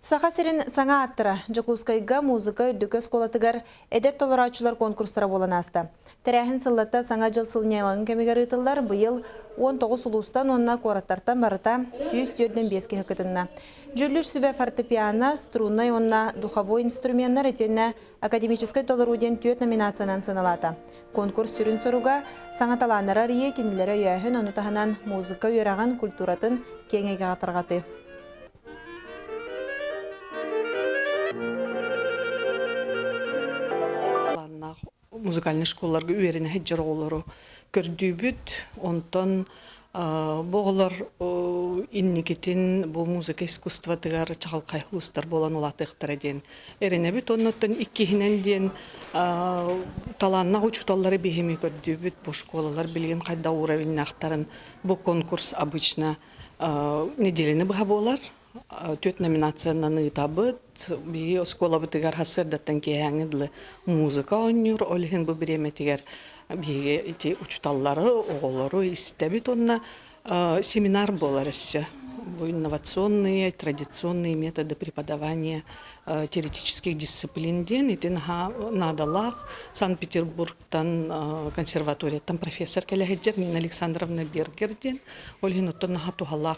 Саха сирин саҥа ааттара Дьокуускайга музыка үрдүкү оскуолатыгар эдэр толорооччулар конкурстара буолан ааста. Тэрээһин сыллата Саҥа дьыл сылньалаҥын кэмигэр ыытыллар. Быйыл 19 улуустан уонна куораттартан барыта 145 киһи кытынна. Дьүүллүүр сүбэ фортепиано, струннай уонна духовой инструменнар итиэннэ академическай толоруу диэн түөрт номинациянан сыаналаата. Конкурс сүрүн соруга саҥа талааннары арыйыы, кинилэри өйөөһүн, ону таһынан музыка үөрэҕин, культуратын киэҥ эйгэҕэ тарҕатыы. Музыкальнай школаларга үөрэнэ сылдьар оҕолору көрдүүбүт. Онтон бу оҕолор инникитин бу музыка искусствотыгар чаҕылхай улуустар буолан улаатыахтара диэн эрэнэбит. Оннуттан иккиһинэн диэн талааннаах учууталлары биһими көрдүүбүт. Бу школалар билигин хайдах уровеннаахтарын бу конкурс обычно Нэдиэлэни быһа буолар. Түөрт номинациянан ыытабыт. Биһиги оскуолабытыгар сарсыардаттан киэһээҥҥи дылы музыка оонньуур. Ол иһин бу бириэмэтигэр биһиги ити учууталлары, оҕолору истэбит уонна семинар буолар өссө. Бу инновационные, традиционные методы преподавания теоретических дисциплин диэн ити наһаа наадалаах. Санкт-Петербург консерваторияттан профессор кэлэ сылдьар Нина Александровна Бергер диэн. Ол иһин оттон наһаа туһалаах.